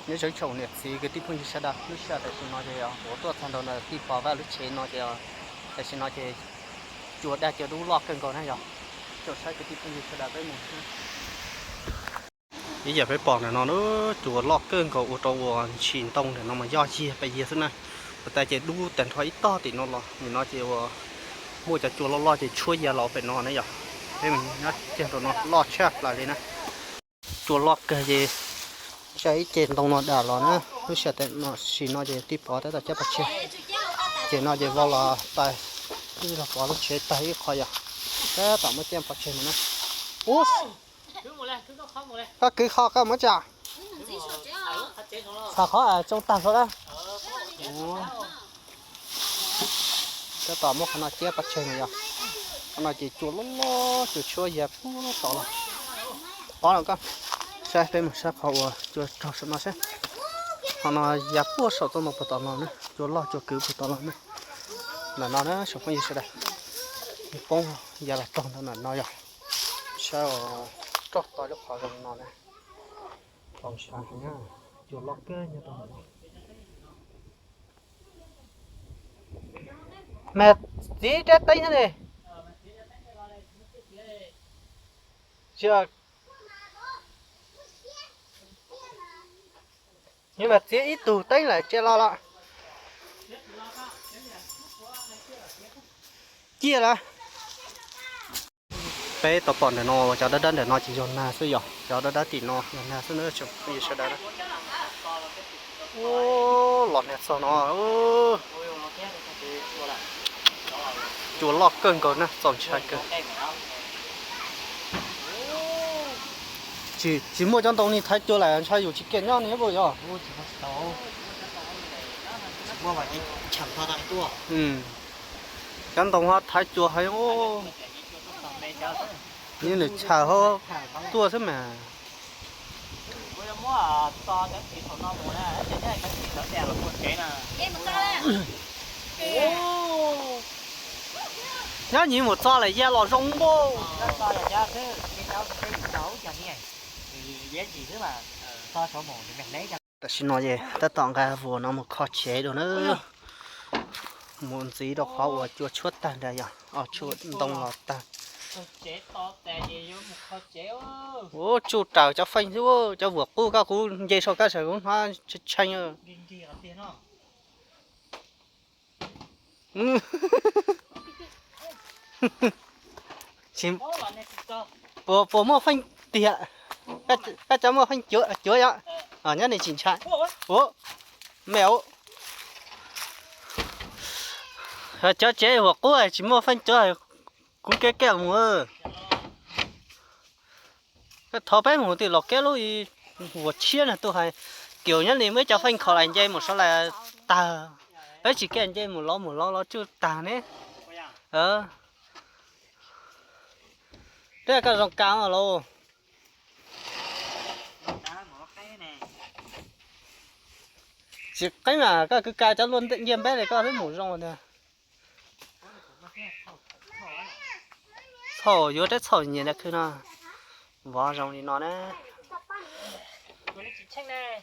Nyob zoo tsoom niam txiv kwv tij phooj ywg sawv daws, lub sij hawm tam sim no ces kuv tuaj txog nraum no Tij Pov vaj lub tsev no ces tam sim no ces cua daj cua dub loj kawg nkaus na yog. Tsoom saib kwv tij phooj ywg sawv daws peb mus. Ib yam peb pom ntawm no cua loj kawg nkaus ua rau uas ntshis ntoo ntawm no mas yog yiag pes yiag xwb na. Ua tas ces dub tag nrho ib tog tim no los nim no ces uas muaj cov cua loj loj ces tshuab ya los pem no na yog. Peb mus nyob kiag rau no loj tshaj plaws li na. Cua loj kawg ces zaj ib ce ntoo no dam los na. Lub sij hawm tam sim no ces Tij Pov tab tom cab pov tseg. Ces no ces vau los tas, Tij Pov lub tsev tag ib qho yog tab tom muab cab pov tseg no na. Ub, koj kwv qhov koj muab tsa, txham qhov tsoo tag saud na. Tab tom muab qhov no cab pov tseg no yog. Qhov no ces cua loj loj cua tshuab ya puag tod los. Pov los koj saib, peb mus saib qhov uas cua raug saum no seb. Qhov no ya puag saum toj ntoo puag tom no na, cua loj cua kwv puag tom no na. Ntawm no na tsoom phooj ywg sawv daws, poob ya los raug ntawm no yog. Saib, roj to lub qhov zoo no na. Tau sav heev, cua loj kawg nyob rau ntawm no. Mas txiav rab teeb thiab ne. Mas txiav ib tug teeb lawm tsia los los. Ciaj lawm. Peb tau pom ntawm no cov dawb dawb ntawm no ces yog nag xwb yog, cov dawb dawb tim no yog nag xwb na tsoom phooj ywg sawv daws. Los nag txog no, cua loj kawg nkaus na, txaus ntshai kawg. Tsis muaj cov ntoo ni thaiv cua lawm ntshai yus tsis kiag nyob ni puas yog. Cov ntoo ho thaiv cua heev. Nws chaw ho tuaj xwb mas. Nyob nyiv mus txog lawm ya los zoo npaum. Tam sim no es tab tom nqa vuas no mus kho tsev dua na. Mus ntxiv rau qhov uas cua tshuab tag nrho yog, tshuab ntoo los tag. Ua tsuj raws cov feej xwb, cov vuas qub koj kuv nce sau koj saum kuv hnov tshee. Puas muaj feej tiag? Koj cov muaj feej cuav yom? Nyob ni tsis ntshai. Ua me, cov tsev vuas qub tsis muaj feej cuav, kuv kev kiag mus. Thov peb mus tim Los Kiab lub vuas tshiab na, tuaj hais kiag nyob ni muaj ib co feej khaum lais nce mus saud lais tag. Peb tsis kiag nce mus lov mus lov los tsuj tag ne. Twb koj zoo kawg lauj. Tsis qeeb mas koj kwv kav cov luaj nyiaj npeb li koj twb mus zoo tiag. Txhaum yuav rab txhaum nyias nram khw no, vov zoo li no na.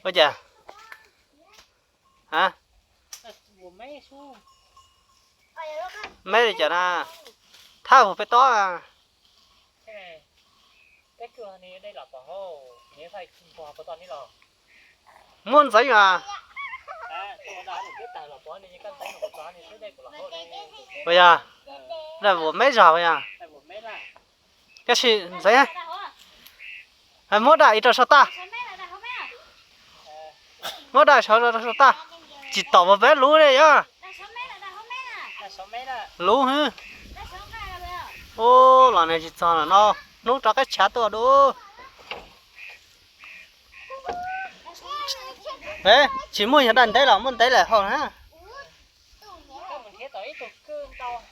Ua cas? Meb li cas na? Thab puas peb tob na? Muab ntxeev as. Ua yog, daj vuas meb zog ua yog. Koj sim ntxeev, muab daj ib rau saum tag. Muab daj saum rau saum tag. Tsis tom puas peb luv li yog. Luv hwb. Ub, los nag tsis txog lawm no, hnub rov qab tshav tuaj dub. Tsis muaj yog daj ntev los muaj ntev lawm hauj na.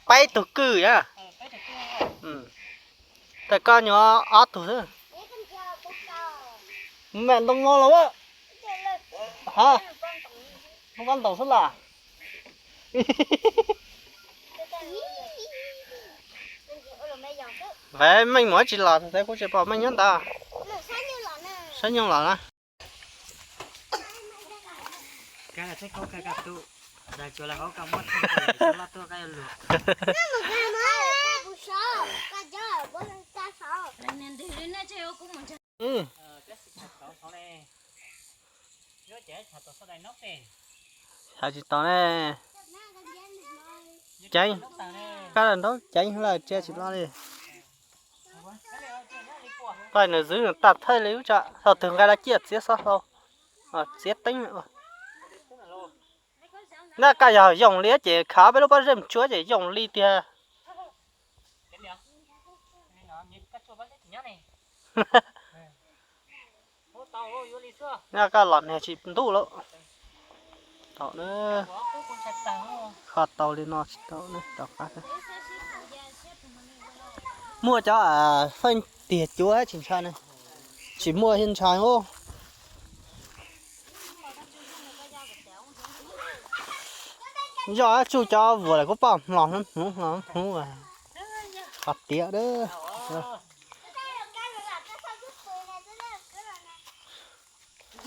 Peb tug kwj yog. Tawm koj nyuam ob tug xwb. Me ntoo no los ha, vaj ntaus xwb las. Ve meej mus tsis los xav kuv tsis pom meej nyob ntawd. Saib nyooj los na. Kab txheeb khaub kab kab tus, dag tsuas lawv hauv kab muab txheeb khaub lawv cov loj tuaj kab yuav luag. Hais tsis tau ne. Ceev, kab lawm nraub ceev lawm tsia tsis lo li. Paj nws zwb nws tag thawj li ub tsa thaum twg nqa dab ciaj txiav xob hlau, txiav teeb. Nab kab yog yoos li ces khav peb lub pob zeb mus tsuav ces yoos li tiag. Nab kab los niag tsis ntuj lawm. Tau na, kho tau li no tsis tau na, rov qab. Muaj cov feej tiag cuav tsis ntshai na, tsis muaj thiab ntshai os. Zoj tsuj cov vuas lawm kuv poj hmlos hmov hmov hmov, qhov tiav dab.